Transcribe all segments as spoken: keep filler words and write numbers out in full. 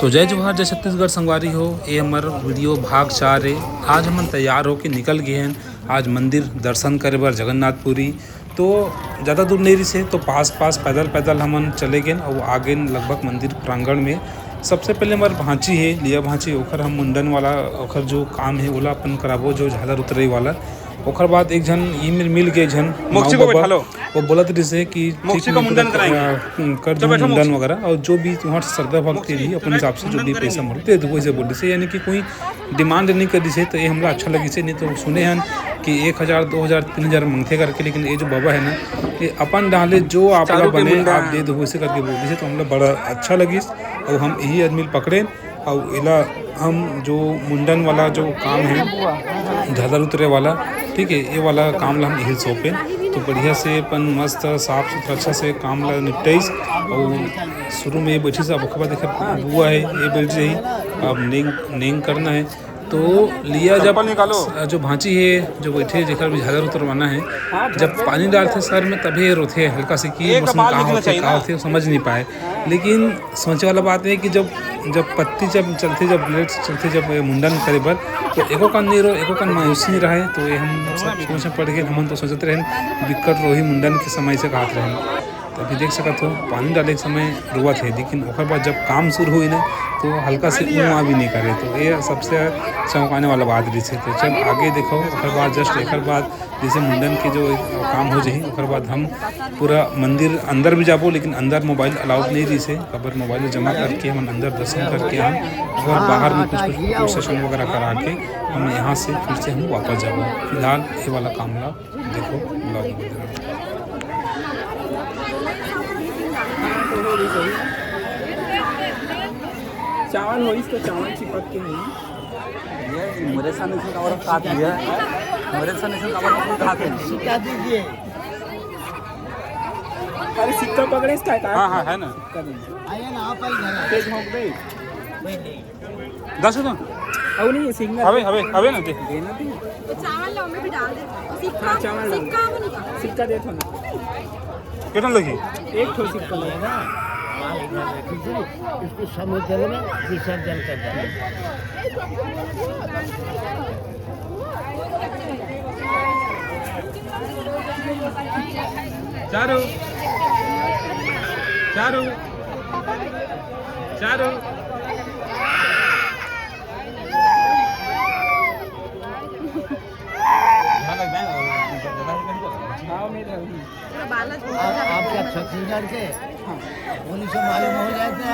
तो जय जोहार, जय छत्तीसगढ़ संगवारी हो। ये हमर वीडियो भाग चार हे। आज हमन तैयार होके निकल गए हैं आज मंदिर दर्शन करे बर जगन्नाथपुरी। तो ज़्यादा दूर नहीं रहिस हे, तो पास पास पैदल पैदल हमन चले गेन और आ गेन लगभग मंदिर प्रांगण में। सबसे पहले हमर भांची हे, लिया भांची, ओखर हम मुंडन वाला, ओखर जो काम हे ओला अपन कराबो, जो झालर उतरे वाला। ओखर बाद एक झन ई मेर मिल गए, एक झन मोक्सी माऊ को बाबा, बैठा लो। वो बोलत रहिस हे कि मोक्सी ठीक को में मुंडन पूरा, कराएंगे। अ, कर तो दो बैठो मुंडन मोक्सी। वगैरह, और जो भी तुम्हार श्रद्धा भक्ति मोक्सी, रही, अपन हिसाब से जो मुंडन भी पैसा करेंगे। मोर दे दो, वैसे बोल रहिस हे। यानी कि कोई डिमांड नहीं कर रहिस हे, तो ये हमला अच्छा लगिस हे। नहीं तो सुने हन कि एक हजार, दो हजार, तीन हजार मांगथे करके, लेकिन ये जो बाबा है ना, ये अपन डाले जो आप चारों के बने, मुंडा। आप दे दो, वैसे करके बोल रहिस हे, तो हमला बड़ा अच्छा लगिस। और हम यही आदमी पकड़े, अउ एला हम जो मुंडन वाला जो काम हे, झालर उतरे वाला, ठीक है, ये वाला काम ला हम यही सौंपे। तो बढ़िया से अपन मस्त साफ सुथरा अच्छा से काम ला निपटाइस। अउ शुरू में ये बैठी से, अब ओकर बाद देखे बुआ है, ये बैठ जाही, अब नेंग नेंग करना है। तो लिया जब चप्पल निकालो। स-, जो भांची है, जो बैठे, जेकर भी झालर उतरवाना है, जब पानी डालथे सर में, तभी ये रोथे हल्का से कि एक मौसम बाल का निकलना होथे, चाहिए का ना। होथे, समझ नहीं पाए। लेकिन सोचे वाला बात है कि जब, जब पत्ती जब चलथे, जब ब्लेड चलथे, जब ये मुंडन करे बर, तो एको कन नहीं रो, एको कन मायूसी नहीं रहे। तो ये हम सब सोच में पड़ गए, हमन तो सोचत रहे बिकट रोही मुंडन के समय से कहत रहे। तो अभी देख सकत हो, पानी डाले के समय रोवत है, लेकिन ओकर बाद जब काम शुरू हुई ना, तो हल्का से ऊँ भी नहीं करे। तो ये सबसे चौंकाने वाला बात रही है। तो चल आगे देखो, ओकर बाद, जस्ट एकर बाद जैसे मुंडन के जो काम हो जाही, ओकर बाद हम पूरा मंदिर अंदर भी जाबो, लेकिन अंदर मोबाइल अलाउड नहीं रहिस हे, काबर मोबाइल जमा करके हमन अंदर दर्शन करके आन, और बाहर में कुछ, कुछ, कुछ सेशन वगैरह करा के हम यहाँ से फिर से हम वापस जाबो। फिलहाल ये वाला काम ला देखो, ब्लॉग में। चावल होइस तो चावल चिपक के होइस। ये मोरे सामने से काबर खात है? मोरे सामने से काबर खात है? सिक्का दीजिए। अरे सिक्का पकड़े इसका का? हाँ, हाँ, है ना। सिक्का दीजिए। आइए ना, आप आइए घर। तेज भोंक दे। नहीं, नहीं। दस दो। अब नहीं, सिंगल। अबे, अबे, अबे ना दे। देना थी। तो चावल लो, मैं भी डाल दे। सिक्का, हाँ, चावल डाल। सिक्का वो निकाल। सिक्का दे थोड़ा। कितना लगी? एक ठो सिक्का लगेगा। इसको समुद्र में विसर्जन कर देना। चारू, चारू, चारू। हाँ, मैं इधर हूँ। आप, आप क्या छत्तीसगढ़ के? हाँ। बोली से मालूम हो जाए थे,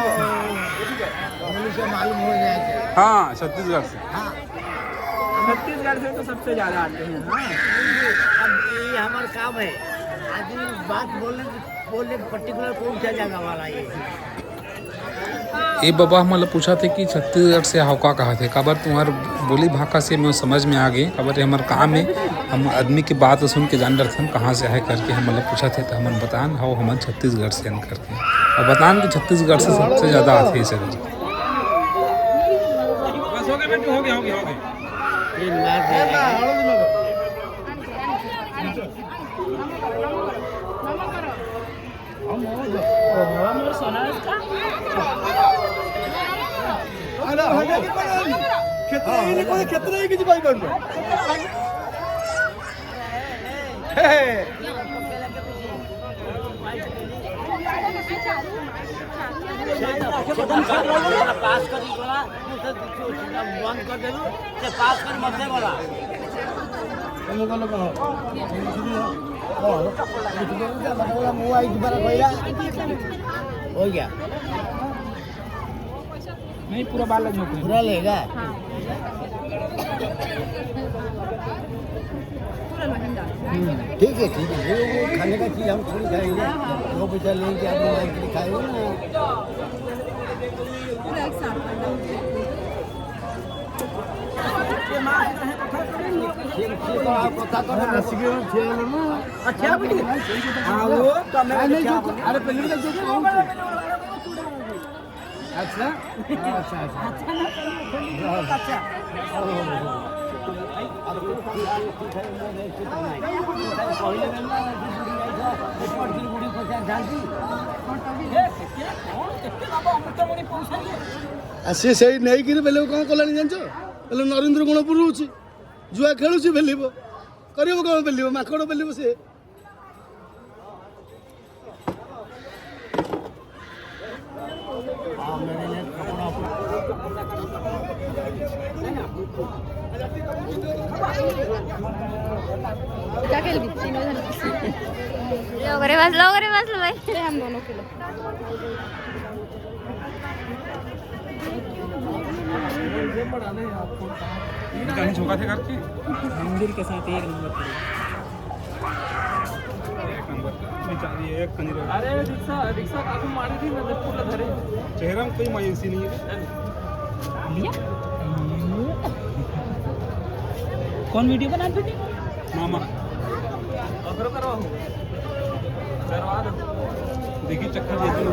बोली से मालूम हो जाए थे। हाँ, छत्तीसगढ़ से। हाँ। छत्तीसगढ़ से तो सबसे ज्यादा आते हैं। हाँ। अब ये हमारा काम है, आदमी बात बोलने, बोलने पर्टिकुलर कौन क्या जगह वाला ये। ए बबा हमन ल पूछत हे कि छत्तीसगढ़ से हव का कहत हे, काबर तुम्हार बोली भाखा से मोर समझ में आ गे, काबर ये हमर काम हे, हम आदमी के बात सुन के जान डरथन कहाँ से आहे करके हमन ल पूछत हे, त हमन बतान हव हमन छत्तीसगढ़ से हन करके, अउ बतान कि छत्तीसगढ़ से सबसे ज्यादा आथे ये सब। बस हो गया बेटू, हो गया, हो गया, हो गया। तीन बार दे देगा। अरे, हटा के पकड़ ली। खेतरा ही नहीं, कोई खेतरा ही की भाई बन रहा। हे, हे। पास कर दी बोला, बंद कर दे, पास कर मत दे बोला। हो गया। नहीं, पूरा बाल झोंक रहे। पूरा लेगा। ठीक है, ठीक है, वो, वो खाने का चीज हम थोड़ी खाएंगे। वो पैसा लेंगे, आप लोग आके खाएंगे ना। अरे पहले भी तो अच्छा, अच्छा, अच्छा। आ ସେ ସେଇ ନେଇକିରି ବେଲେ କଣ କଲାଣି ଜାଣିଛ? ବେଲେ ନରେନ୍ଦ୍ର ଗୁଣପୁର ରହୁଛି, ଜୁଆ ଖେଳୁଛି, ବେଲିବ, କରିବ କଣ? ବେଲିବ, ମାଙ୍କଡ଼ ବେଲିବ ସେ। क्या खेल भी तीनों जन। लो करे बस, लो करे बस, लो भाई। ले हम दोनों खेलो। गाड़ी झोंका थे करके। मंदिर के साथ एक नंबर पर। एक नंबर का। बेचारी एक कनी रह अरे, रिक्शा, रिक्शा काफी मारी थी, मैं बिल्कुल धरे। चेहरा में कोई मायूसी नहीं है। लिया? कौन वीडियो बना बेटी? मामा। अगरो करवाओ। करवा दो। देखिए चक्कर दे दो।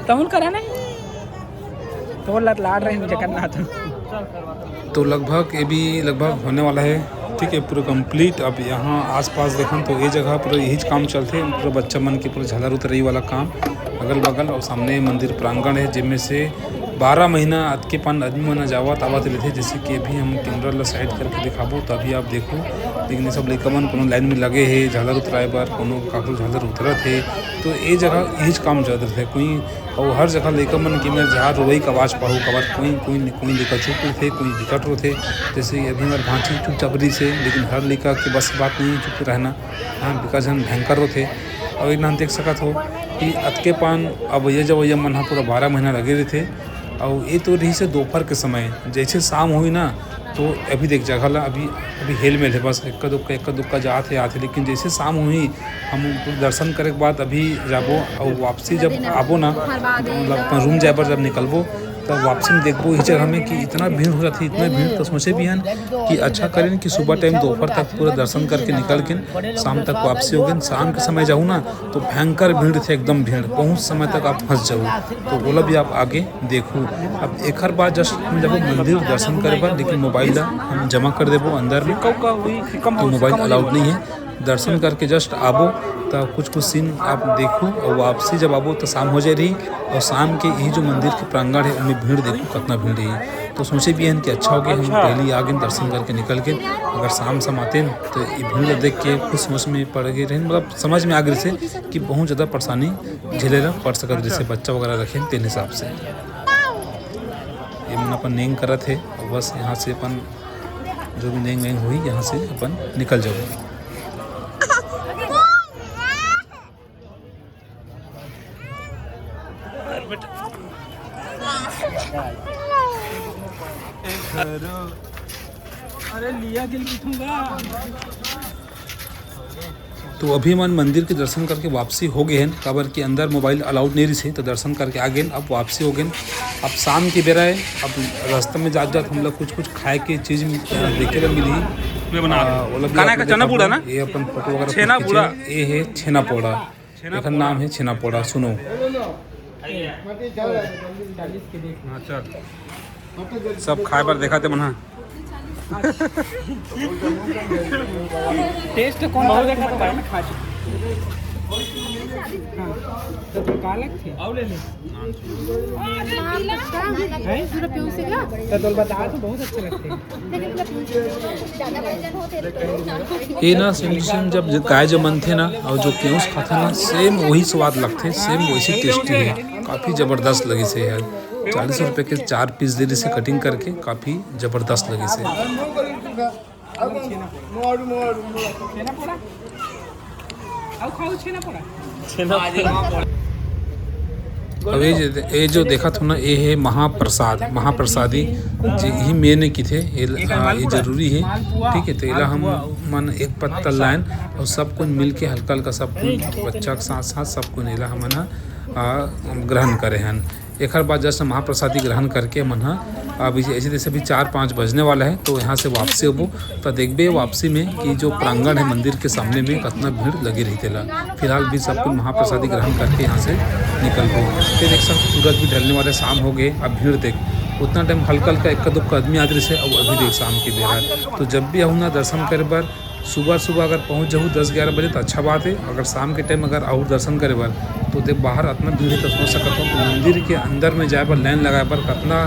तमुन करा नहीं। तो लत लाड़ रहे हैं जगन्नाथ। तो लगभग ये भी लगभग होने वाला है। ठीक है, पूरा कंप्लीट। अब यहाँ आसपास देखन तो ये जगह पूरा यही काम चलते, पूरा बच्चा मन के पूरा झालर उतरई वाला काम अगल बगल, और सामने मंदिर प्रांगण है, जिनमें से बारह महीना अतके पान आदमी मन जावत आवत रहिथे। जैसे कि अभी हम कैमरा ला साइड करके दिखाबो, तभी आप देखो, लेकिन ये सब लइका मन कोनो लाइन में लगे हे झालर उतराए बर, कोनो काकरो झालर उतरत हे। तो ये जगह यही काम चलत रहिथे। कोई अउ हर जगह लइका मन के मेर झार रोवई के आवाज पाहू, काबर कोई, कोई, कोई लइका चुप रहिथे, कोई बिकट रोथे। जैसे अभी हमर भांची चुपचाप रहिस हे, लेकिन हर लइका के बस बात नहीं चुप रहना। हाँ, बिकट झन भयंकर रोथे। अउ एक नाम देख सकत हो कि अतके पान अवइया जवइया मन ह पूरा बारह महीना लगे रहिथे। अउ ये तो रहिस हे दोपहर के समय, जैसे शाम होही ना, तो अभी देख जगह ला अभी, अभी हेल मेल हे, बस एक्का दुक्का, एक्का दुक्का जात हे, आत हे, लेकिन जैसे शाम होही, हम दर्शन करे के बाद अभी जाबो, अउ वापसी जब आबो ना, मतलब अपन रूम जाए बर जब निकलबो, तब वापसी में देखबो इस जगह में कि इतना भीड़ हो जाती, इतना भीड़, तो सोचे भी हन कि अच्छा करें कि सुबह टाइम दोपहर तक पूरा दर्शन करके निकल के शाम तक वापसी हो गए। शाम के समय जाऊ ना, तो भयंकर भीड़ थे, एकदम भीड़, बहुत समय तक आप फंस जाओ। तो बोला भी आप आगे देखू। अब एकर बाद जस्ट हम जब मंदिर दर्शन करे बर, लेकिन मोबाइल ला हम जमा कर देबो अंदर में, तो मोबाइल अलाउड नहीं है। दर्शन करके जस्ट आबो, त कुछ कुछ सीन आप देखू और वापसी जब आबो तो शाम हो जाए रही। और शाम के यही जो मंदिर के प्रांगण है, उनमें भीड़ देखू, कितना भीड़ रही। तो सोचे भी हन कि अच्छा हो गया हम पहले ही आ गए, दर्शन करके निकल गए। अगर शाम शाम आते न, तो ये भीड़ देख के कुछ समझ में पड़ गए रहे, मतलब समझ में आ गए से कि बहुत ज़्यादा परेशानी झेले ला पड़ सकत रहे, बच्चा वगैरह रखे तेन हिसाब से। ये मन अपन नेंग करत है, और बस यहाँ से अपन जो भी नेंग वेंग हुई, यहाँ से अपन निकल जाओ। अरे लिया गिल किथूंगा। तो अभी मन मंदिर के दर्शन करके वापसी हो गए हैं, काबर कि अंदर मोबाइल अलाउड नहीं रही, तो दर्शन करके आ गए। अब वापसी हो गए, अब शाम की बेरा है। अब रास्ता में जात जात हम लोग कुछ कुछ खाए के चीज, अ, देखे ला मिली। मैं बना रहा हूँ। अ, वो लोग भी खाना आप का लोग चना देखा पूड़ा होगा, ना? ये अपन फोटो वगैरह छेना कुछ खींचे। पूड़ा। ये है छेना पोड़ा। छेना एकर पोड़ा। नाम है छेना पोड़ा। सुनो। हाँ, चल। सब खाए बर देखा थे मन ह। टेस्ट कौन सा देखा था? मैं खा चुका। हाँ, तो तू का लगथे? आओ ले ले। हैं? तो तोल बता, तो बहुत अच्छे लगते हैं। ये ना सेम टू सेम जब गाय जो बनथे ना और जो केउस खाथे ना, सेम वही स्वाद लगथे, सेम वैसी टेस्टी है। काफ़ी ज़बरदस्त लगिस हे यार। चालीस रुपये के चार पीस दे दिस हे कटिंग करके, काफ़ी ज़बरदस्त लगिस हे। अब ये जे, ये जो देखत हो ना, ये है महाप्रसाद, महाप्रसादी जी ही मेन किथे, ये, आ, ये जरूरी है, ठीक है। तो एला हम मन एक पत्ता लाइन और सब कोई मिल के हल्का हल्का सब कोई बच्चा के साथ साथ सब कोई एला हमन ह, आ, ग्रहण करे हन। एकर बाद जस्ट महाप्रसादी ग्रहण करके मन ह अब ऐसे तैसे भी चार पाँच बजने वाला है, तो यहाँ से वापसी होबो। तो देखबे वापसी में कि जो प्रांगण है मंदिर के सामने में कितना भीड़ लगी रही तेला। फिलहाल भी सब कुछ महाप्रसादी ग्रहण करके यहाँ से निकलबो। फिर एक साथ सूरज भी ढलने वाले, शाम हो गए। अब भीड़ देख, उतना टाइम हल्का हल्का एक दुक्का आदमी आदि से, अब अभी देख शाम की बेरा। तो जब भी आऊ ना दर्शन करे बर, सुबह सुबह अगर पहुँच जाहू दस ग्यारह बजे, तो अच्छा बात है। अगर शाम के टाइम अगर आऊ दर्शन करे बर, तो ते बाहर अतना भीड़ है, तो सोच सकत हो कि मंदिर के अंदर में जाए बर, लाइन लगाए बर कतना,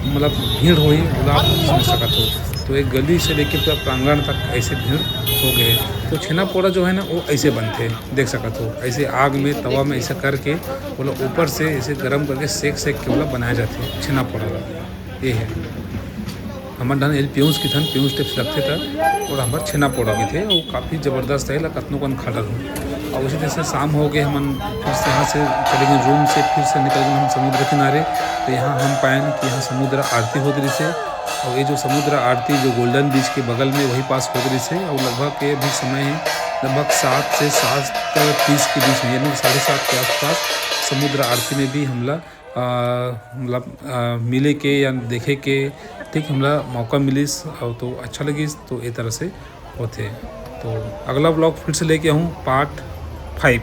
मतलब, भीड़ होही, ओला आप समझ सकत हो। तो एक गली से लेके पूरा प्रांगण तक ऐसे भीड़ हो गए। तो छेना पोड़ा जो है ना, वो ऐसे बनते, देख सकत हो, ऐसे आग में, तवा में ऐसे करके, ओला ऊपर से ऐसे गरम करके सेक सेक के ओला बनाया जाथे छेना पोड़ा ला। ये है हमर डहन एल पियूस किथन, पियूस टिप्स लगथे त, और हमर छेना पोड़ा किथे, वो काफ़ी ज़बरदस्त है, ला कतनो कन खा डरहूँ। और उसी तरह से शाम हो गए, हमन फिर से यहाँ से चले गए रूम से, फिर से निकल गए हम समुद्र किनारे। तो यहाँ हम पाएन कि यहाँ समुद्र आरती होत रहिसे, और ये जो समुद्र आरती जो गोल्डन बीच के बगल में वही पास होत रहिसे, और लगभग ये भी समय है लगभग सात से सात तीस के बीच में, यानी कि साढ़े सात के आसपास समुद्र आरती में भी हमला, आ, मतलब, आ, मिले के या देखे के, ठीक, हमला मौका मिलिस और तो अच्छा लगिस। तो ये तरह से होथे। तो अगला ब्लॉग फिर से लेके आऊँ, पार्ट फाइव।